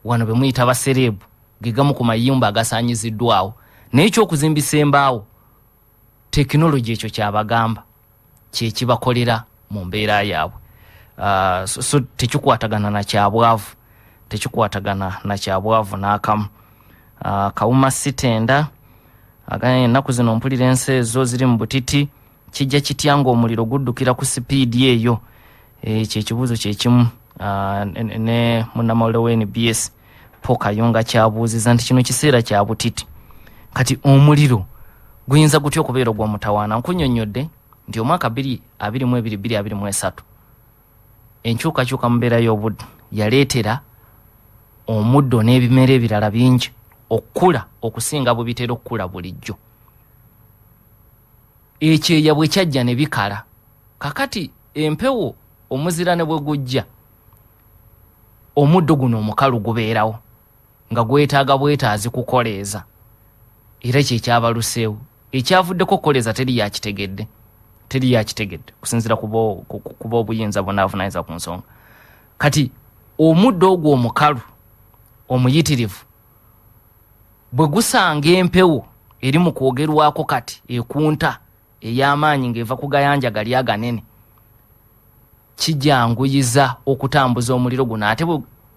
wano be muyita basereebu, ge gamu ku mayumba agasaanyiziddwawo. Naye ekyokuzimbisa embaawo, tekinologi ekyo kyabagamba kyekibakolera mu mbeera yaabwe. So tekikwatagana na kyabwavu, tekikwatagana na kyabwavu n'akamu. Kawuma Sitenda agambye ennaku zino mpulira ensi ezo ziri mu butiti, kijja kitya ng'omuliro guddukira ku sipiidi eyo? Ekyo ekibuuzo kyekimu ne munnamawulire wa NBS Paul Kayunga kyabuuziza nti kino kiseera kya butiti, kati omuliro guyinza gutya okubeera ogw'omutawaana? Nkunnyonnyodde nti omwaka 2022, 2023, enkyukakyuka mu mbeera y'obudde yaleetera omuddo n'ebimera ebirala bingi okukula okusinga bwe bitera okukula bulijjo. Ekyeya bwe kyajja ne bikala, kakati empewo omuzira ne bwe gujja, omuddo guno omukalu gubeerawo nga gwetaaga bwetaazi kukoleeza, era kyekyabaluseewo. Ekyavuddeko okukoleeza teri yakitegedde, teri yakitegedde kusinziira kuba obuyinza bunaavunaanyizibwa ku nsonga. Kati omuddo ogwo omukalu omuyitirivu bwe gusanga empewo eri mu kwogerwako kati ekunta ey'amaanyi ng'eva ku gayanja gali aganene, kijanguyiza okutambuza omuliro guno. Ate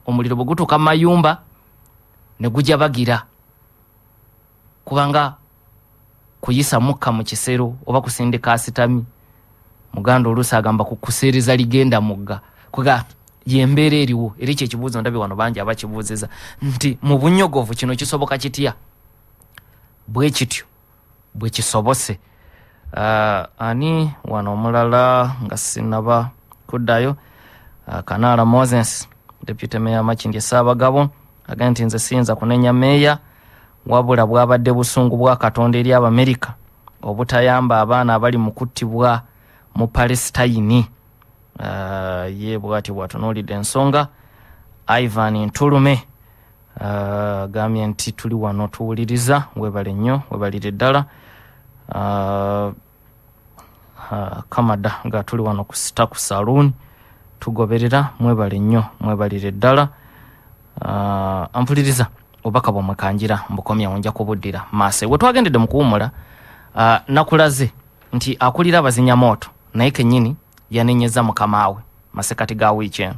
omuliro bwe gutuuka mu mayumba ne gujabagira, kubanga kuyisa mukka mu kisero oba kusindika asitami, muganda oluusi agamba kukuseereza ligenda mugga, kuga yembeera eriwo. Era ekyo ekibuuzo ndabye wano bangi abakibuuziza nti mu bunyogovu kino kisoboka kitya? Bwe kityo bwe kisobose. Ani wano omulala nga sinaba kuddayo? Kanaala Moses, Deputy Mayor Makindye Ssaabagabo, agambye nti nze siyinza kunenya meeya, wabula bwabadde busungu bwa Katonda eri Abamerika obutayamba abaana abali mu kuttibwa mu Palestine. Ye bw'atyo bw'atunuulidde ensonga. Ivan Ntulume agambye nti tuli wano tuwuliriza, webale nnyo, webalire ddala. Kamada nga tuli wano ku Sitaku Saloon tugoberera, mwebale nnyo, mwebalire ddala. Ampuliriza, obubaka bwammwe kanjira mbukomyawo, nja kubuddira maaso. We twagendedde mu kuwummula, nakulaze nti akulira abazinyamooto naye kennyini yanenyeza mukamaawe masekati ga wiiki eno.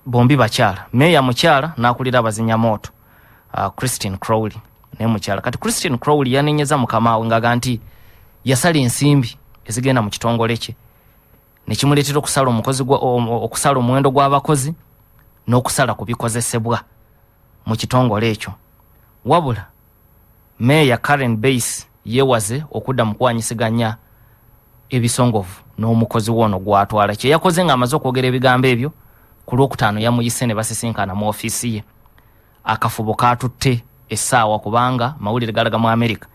Bombi bakyala, meeya mukyala n'akulira abazinyamooto Christine Crowley naye mukyala. Kati Christine Crowley yanenyeza mukamaawe ng'aga nti yasala ensimbi ezigenda mu kitongole kye nekimuleetera okusala omukozi okusala omuwendo gw'abakozi n'okusala ku bikozesebwa mu kitongole ekyo. Wabula meeya Karen Bass yeewaze okudda mu kuwanyisiganya ebisongovu n'omukozi woono gw'atwala. Kye yakoze ng'amaze okwogera ebigambo ebyo Ku Lwokutaano yamuyise ne basisinkana mu ofiisi ye. Akafubo kaatutte essaawa kubanga mawulire galaga mu America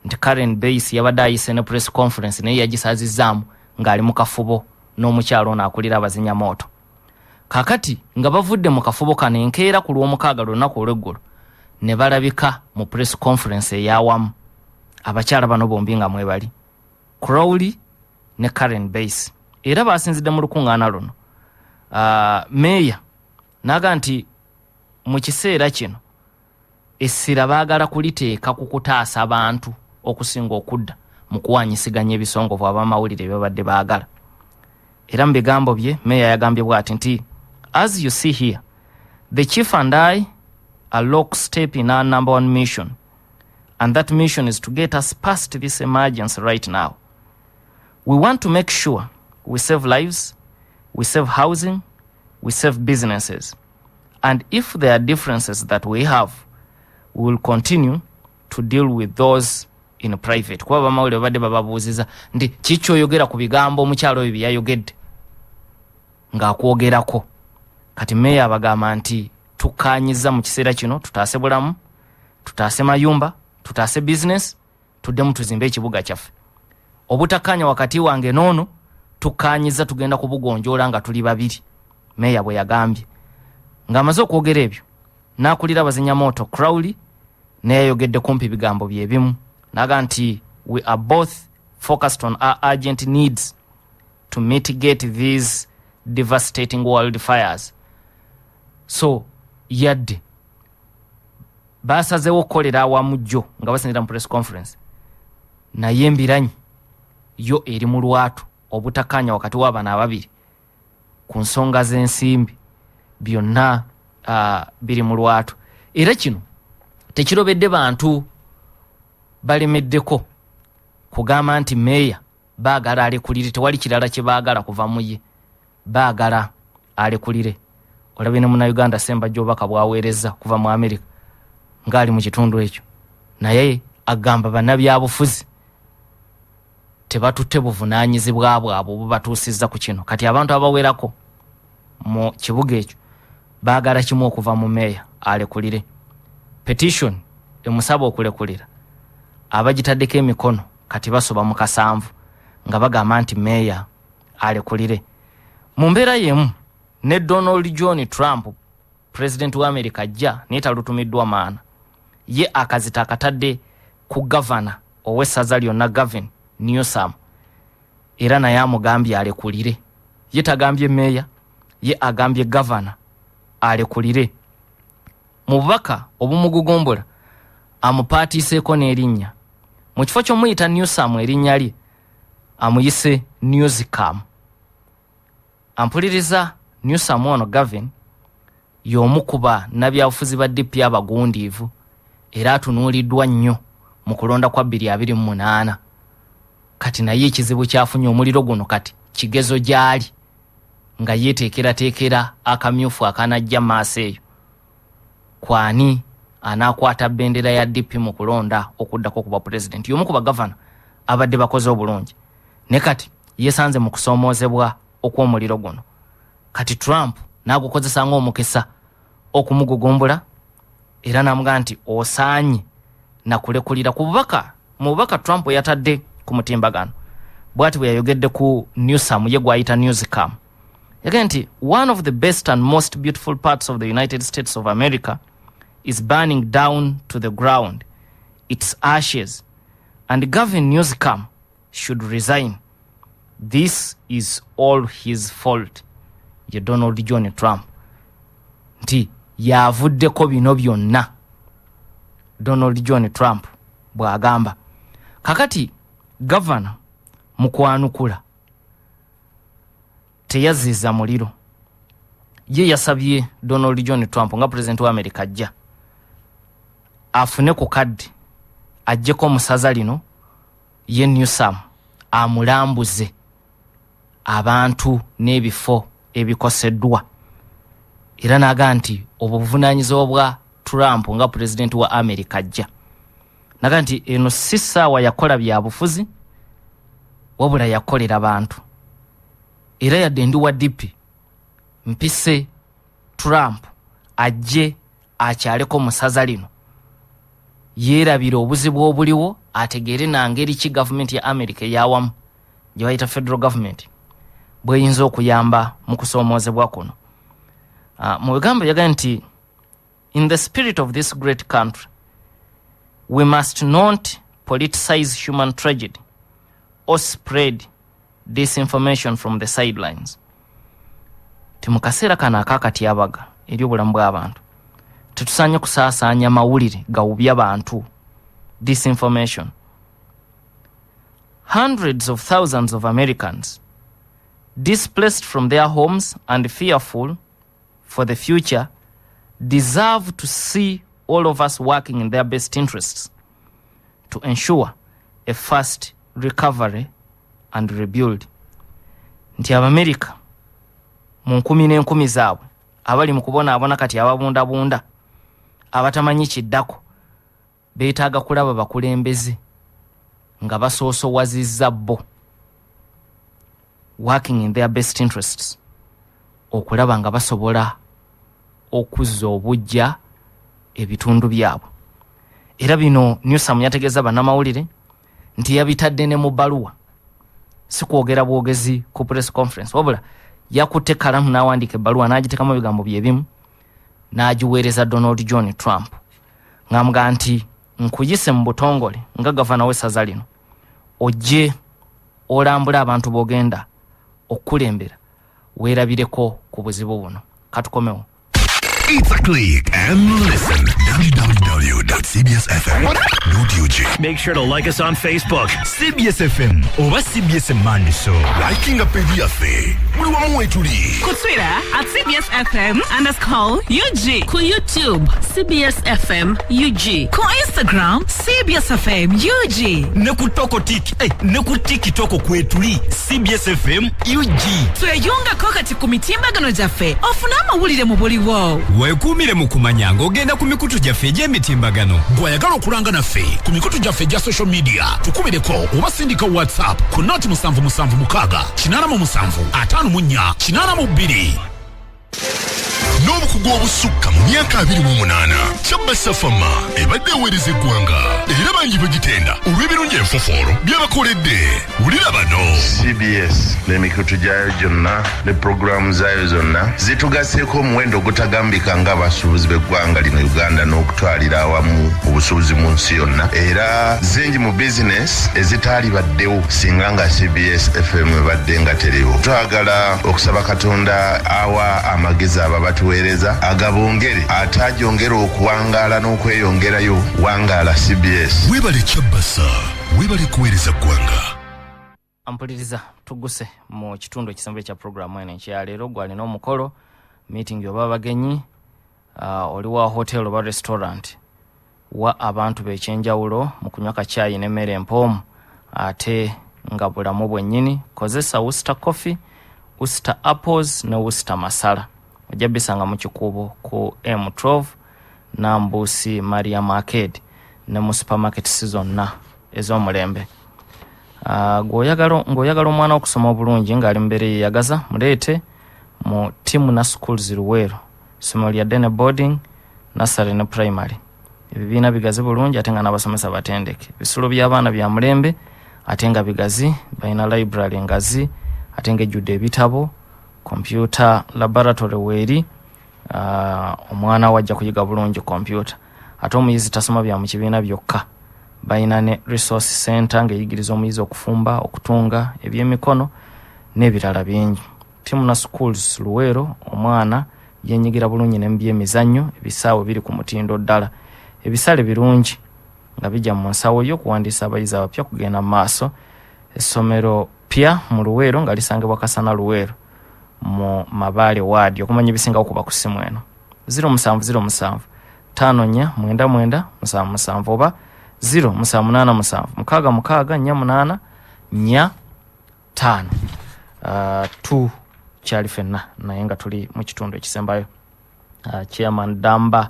nti Karen Bass yabadde ayise ne press conference, naye yagisazizzaamu ng'ali mu kafubo n'omukyalo ono akulira abazinyamooto. Kakati nga bavudde mu kafubo kano, enkeera ku Lwomukaaga, lunaku olweggulo, ne balabika mu press conference eyawamu, abakyala bano bombi nga mwebali, Crowley ne Karen Bass. Era basinzidde mu lukuŋŋaana luno, meeya naga nti mu kiseera kino essira baagala kuliteeka ku kutaasa bantu okusinga okudda mu kuwanyisiganya ebisongovu abamawulire byebabadde baagala. Era mu bigambo bye, meeya yagambye bw'ati nti, "As you see here, the chief and I are lockstep in our number one mission, and that mission is to get us past this emergency. Right now we want to make sure we save lives, we save housing, we save businesses, and if there are differences that we have, we will continue to deal with those in private." Kuba bamawulire babadde bababuuziza nti kikyoyogera ku bigambo omukyalo oyo byeyayogedde ng'akwogerako. Kati meeya abagamba nti tukkanyiza mu kiseera kino tutaase bulamu, tutaase mayumba, tutaase bizinesi, tuddemu tuzimbe ekibuga kyaffe. Obutakkaanya wakati wange n'ono tukkanyiza tugenda kubugonjoola nga tuli babiri, meeya bwe yagambye. Ng'amaze okwogera ebyo, n'akulira abazinyamooto Crowley naye yayogedde kumpi bigambo byebimu, naga nti, "We are both focused on our urgent needs to mitigate these devastating wildfires." So yadde basazeewo okukolera awamu jjo nga basinzira mu press conference, naye embiranyi yo eri mu lwatu. Obutakkaanya wakati w'abano ababiri ku nsonga z'ensimbi byonna biri mu lwatu. Era kino tekirobedde bantu balemeddeko kugamba nti meeya baagala alekulire. Tewali kirala kye baagala kuva mu ye, baagala alekulire. Olabye ne Munnayuganda Sembajja obubaka bwaweereza kuva mu Amerika ng'ali mu kitundu ekyo, naye agamba bannabyabufuzi tebatutte buvunaanyizibwa bwabwe obubatuusizza ku kino. Kati abantu abawerako mu kibuga ekyo baagala kimu okuva mu meeya, alekulire. Petition emusaba okulekulira abagitaddeko emikono kati basoba mu 70 nga bagamba nti meeya alekulire. Mu mbeera yemu ne Donald John Trump, pulezidenti wa Amerika ajja, naye talutumiddwa maana. Ye akazito akatadde ku gavana ow'essaza lyonna, Gavin Newsom, era naye amugambye alekulire. Ye tagambye meeya, ye agambye gavana alekulire. Mu bubaka obumugugumbula amupaatiiseeko n'erinnya. Mu kifo ky'omuyita Newsom erinnya lye, amuyise Newscam. Ampuliriza, Newsom ono Gavin y'omu ku bannabyabufuzi ba DP abagundiivu era atunuuliddwa nnyo mu kulonda kwa 2028. Kati naye ekizibu kyafunye omuliro guno kati kigezo gy'ali nga yeeteekerateekera akamyufu akanajja maaso eyo kwani anaakwata bendera ya DP mu kulonda okuddako ku bwapulezidenti. Y'omu ku bagavana abadde bakoze obulungi, ne kati yeesanze mu kusoomoozebwa okw'omuliro guno. Kati Trump n'agukozesa ng'omukisa okumugugumbula era n'amugamba nti osaanye nakulekulira. Ku bubaka, mu bubaka Trump yatadde ku mutimbagano, bw'ati bwe yayogedde ku Newsom, ye gw'ayita Newscam. Yagambye nti, "One of the best and most beautiful parts of the United States of America is burning down to the ground, its ashes, and Gavin Newscam should resign. This is all his fault." Ye Donald John Trump nti yavuddeko bino byonna, Donald John Trump bw'agamba. Kakati gavana mu kwanukula teyazziza muliro. Ye yasabye Donald John Trump nga pulezidenti wa Amerika ajja afune ku kadde ajjeko omusaza lino, ye Newsom amulambuze abantu n'ebifo ebikoseddwa. Era n'agaa nti obwo buvunaanyizibwa bwa Trump nga pulezidenti wa Amerika ajja. Naga nti eno si ssaawa yakola byabufuzi, wabula yakolera bantu. Era yadde ndi wa DP, mpise Trump ajje akyaleko mu ssaza lino, yeerabira obuzibu obuliwo, ategeere nangeri ki gavumenti ya America eyawamu gye bayita federal government bweyinza okuyamba mu kusoomoozebwa kuno. Mu bigambo yagambye nti, "In the spirit of this great country, we must not politicize human tragedy or spread disinformation from the sidelines." Ti mu kaseera kano akakatyabaga eri obulamu bw'abantu, tetusaanye kusaasaanya mawulire gawubya bantu, disinformation. "Hundreds of thousands of Americans displaced from their homes and fearful for the future deserve to see all of us working in their best interests to ensure a fast recovery and rebuild." Nti Abamerika mu nkumi n'enkumi zaabwe abali mu kubonaabona kati, ababundabunda, abatamanyi kiddako, beetaaga kulaba bakulembeze nga basoosowazizza bo, working in their best interests, okulaba nga basobola okuzza obujja ebitundu byabwe. Era bino Newsom yategeeza bannamawulire nti yabitadde ne mu bbaluwa, si kwogera bwogezi ku press conference, wabula yakutte kalamu n'awandiika ebbaluwa n'agiteekamu ebigambo byebimu n'agiweereza Donald John Trump, ng'amugamba nti, "Nkuyise mu butongole nga gavana w'essaza lino, ojje olambule abantu b'ogenda okukulembera, weerabireko ku buzibu buno." Katukomewo. It's a click and listen. www.cbsfm.ug. Make sure to like us on Facebook. CBS FM oba CBS Mandiso. Likinga page yaffe. Buli wamu wetuli. Ku Twitter @CBSFM_UG. Ku YouTube, CBS FM UG. Ku Instagram, CBS FM UG. Ne ku Tokotik, ne ku TikTok kwetuli, CBS FM UG. Tweyungako kati ku mitimbagano gyaffe ofune amawulire mu buliwo. Weekuumire mu kumanya ng'ogenda ku mikutu gyaffe egy'emitimbagano. Bw'ayagala okulanga naffe ku mikutu gyaffe egya social media, tukubireko oba sindika WhatsApp ku 0776 87 54 82. N'obukugu obusukka mu myaka 28, Kyabasa Pharma ebadde eweereza eggwanga, era bangi bagitenda olw'ebirungi enfofoolo by'abakoledde. Wulira bano. CBS n'emikutu gyayo gyonna ne puroguramu zaayo zonna zitugaseeko omuwendo ogutagambika ng'abasuubuzi b'eggwanga lino Uganda n'okutwalira awamu obusuubuzi mu nsi yonna, era zingi mu bizinesi ezitaali baddewo singa nga CBS FM ebadde nga teriwo. Twagala okusaba Katonda awa amagezi abo abatuweereza agabongere ate agyongere okuwangaala n'okweyongerayo. Wangaala CBS. Webale Kyabasa, webale kuweereza ggwanga. Ampuliriza, tuguse mu kitundu ekisembo ekya puroguramu eno ekyaleero. Gwalina omukolo, meeting oba abagenyi, oli wa hotel oba restaurant, wa abantu bekyenjawulo mu kunywa kacyayi n'emmere empoomu ate nga bulamu bwennyini, kozesa Worcester Coffee, Worcester Apples ne Worcester Masala. Ojja bisanga mu Kikuubo ku M12 Nambuusi Mariam Arcade ne mu supermarkets zonna ez'omulembe. Ng'oyagala omwana okusoma obulungi ng'ali mu mbeera eyeyagaza, muleete mu Timuna Schools Luweero, essomero lya day ne boarding, nursery ne primary. Ebibiina bigazi bulungi ate nga n'abasomesa batendeke. Ebisulo by'abaana bya mulembe ate nga bigazi. Balina library ngazi ate ng'ejjudde ebitabo, computer laboratory weeri. Omwana wajja kuyiga bulungi computer. Ate omuyizi tasoma bya mu kibiina byokka, balina ne resource center ng'eyigiriza omuyizi okufumba, okutunga, ebyemikono n'ebirala bingi. Timuna Schools Luweero, omwana yenyigira bulungi ne mu byemizannyo. Ebisaawe biri ku mutindo ddala, ebisale birungi nga bijja mu nsawo yo. Okuwandiisa abayizi abapya kugenda mu maaso. Essomero pya mu Luweero nga lisangibwa Kasana Luweero mu Mabaale Waadi. Okumanya ebisingawo kuba ku ssimu eno 0707 54 99 77 oba 0787 66 48 45. Tukyali ffenna naye nga tuli mu kitundu ekisembayo. Chairman Damba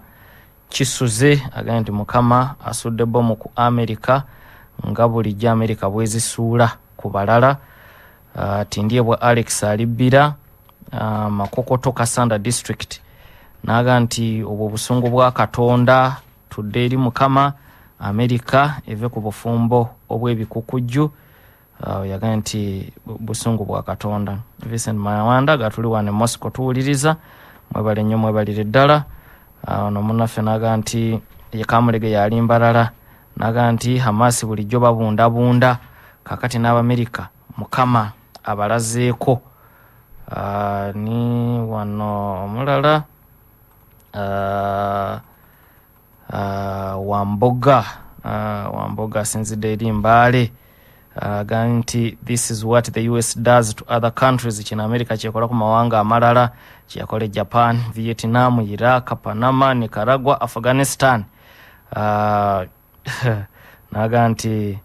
Kisuze agambye nti Mukama asudde bomu ku America nga bulijjo America bwezisuula ku balala. Tindyebwa Alex alibbira Makokoto, Kasanda District. Naga nti obwo obusungu bwa Katonda, tudde eri Mukama, Amerika eve ku bufumbo obw'ebikukujju. Yagambye nti busungu bwa Katonda. Vincent Mawanda gatuli wane Moscow tuwuliriza, mwebale nnyo, mwebalire ddala. Ono munnaffe naga nti ye Kamulege yali Mbarara, naga nti Hamas bulijjo babundabunda, kakati n'Abamerika Mukama abalazeeko. Ni wano omulala Wamboga, Wamboga asinzidde eri Mbale, agambye nti this is what the US does to other countries. Kino America kyekola ku mawanga amalala, kyeyakola e Japan, Vietnam, Iraq, Panama, Nicaragua, Afghanistan. Naga nti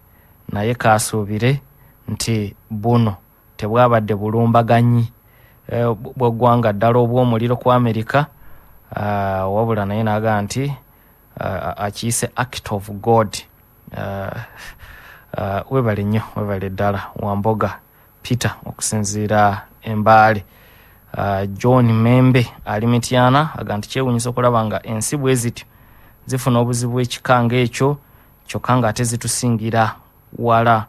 naye kasuubire nti buno tebwabadde bulumbaganyi bw'eggwanga ddala obw'omuliro ku America, wabula naye naga nti akiyise act of God. Webale nnyo, webale ddala Wamboga Peter okusinziira Embaale. John Membe ali Mityana aga nti kyewuunyisa okulaba nga ensi bwe zityo zifuna obuzibu ekika ng'ekyo, kyokka ng'ate zitusingira wala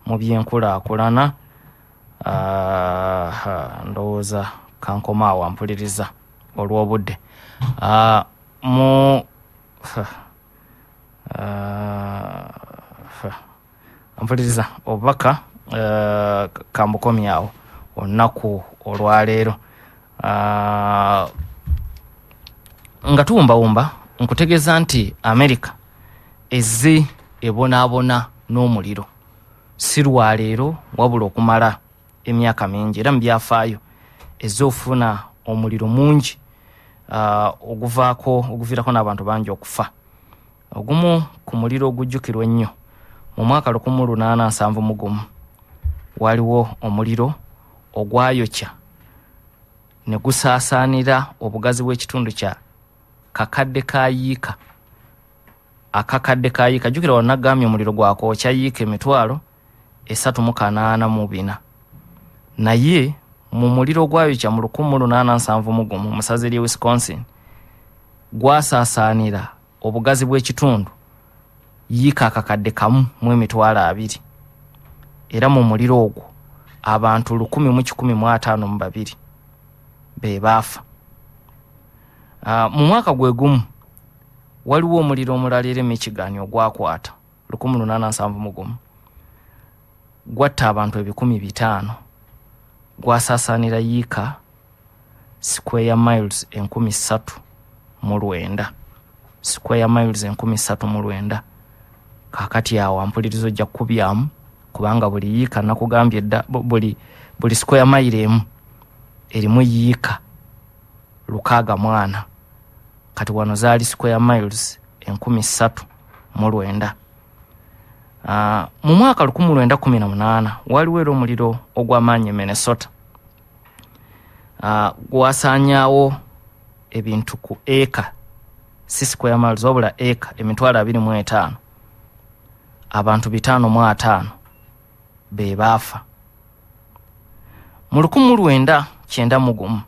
mu byenkulaakulana. Ndowooza kankoma awo ampuliriza olw'obudde. Mu ampuliriza obubaka kambukomyawo olunaku olwaleero. Nga tuwumbawumba nkutegeeza nti America ezze ebonaabona n'omuliro si lwaleero wabula okumala emyaka mingi, era mu byafaayo ezze ofuna omuliro mungi oguvaako oguviirako n'abantu bangi okufa. Ogumu ku muliro ogujjukirwa ennyo mu mwaka 1871 waliwo omuliro ogwayokya ne gusaasaanira obugazi bw'ekitundu kya kakadde ka yiika, akakadde ka yiika. Jjukira wano nagambye omuliro gwakwokya yiika 384,000, naye mu muliro ogwayokya mu 1871 mu ssaza ly'e Wisconsin gwasaasaanira obugazi bw'ekitundu yiika 1,020,000, era mu muliro ogwo abantu 1,152 be baafa. Mu mwaka gwe gumu waliwo omuliro omulala era e Michigan ogwakwata 1871, gwatta abantu 500,000, gwasaasaanira yiika square miles 3,009, square miles 3,009. Kaakati awo ampuliriza ojja kukubyamu, kubanga buli yiika nakugambye dda, buli square mile emu erimu yiika 64. Kati wano zaali square miles 3,009. Mu mwaka 1918 waliwo era omuliro ogw'amaanyi e Minnesota, gwasaanyaawo ebintu ku eka, si square miles wabula eka 25,000, abantu 550 be baafa. Mu 1991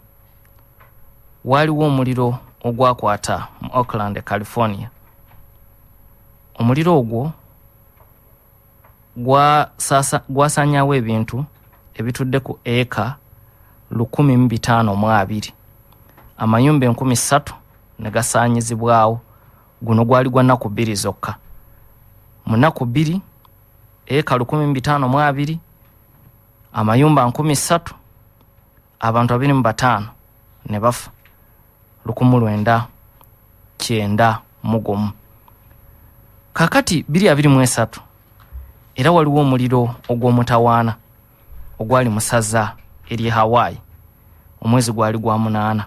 waliwo omuliro ogwakwata mu Oakland, California. Omuliro ogwo gwasaanyaawo ebintu ebitudde ku eka 1,520, amayumba 3,000 ne gasaanyizibwawo. Guno gwali gwa nnaku 2 zokka. Mu nnaku 2 eka 1,520, amayumba 3,000, abantu 25 ne bafa. 1991. Kaakati 2023 era waliwo omuliro ogw'omutawaana ogwali mu ssaza ery'e Hawaii, omwezi gwali gwa 8.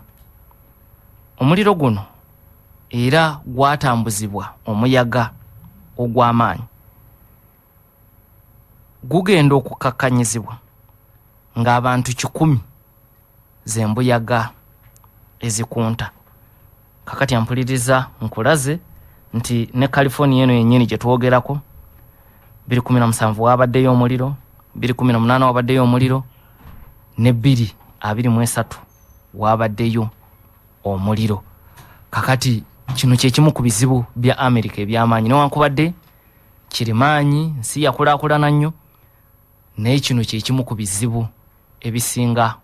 Omuliro guno era gwatambuzibwa omuyaga ogw'amaanyi, gugenda okukakkanyizibwa ng'abantu 100 z'embuyaga ezikunta. Kakati ampuliriza nkulaze nti ne California eno yennyini gye twogerako 2017 wabaddeyo omuliro, 2018 wabaddeyo omuliro, ne 2023 wabaddeyo omuliro. Kakati kino kyekimu ku bizibu bya America ebyamaanyi, newankubadde kirimaanyi nsi yakulaakulana nnyo, naye kino kyekimu ku bizibu ebisinga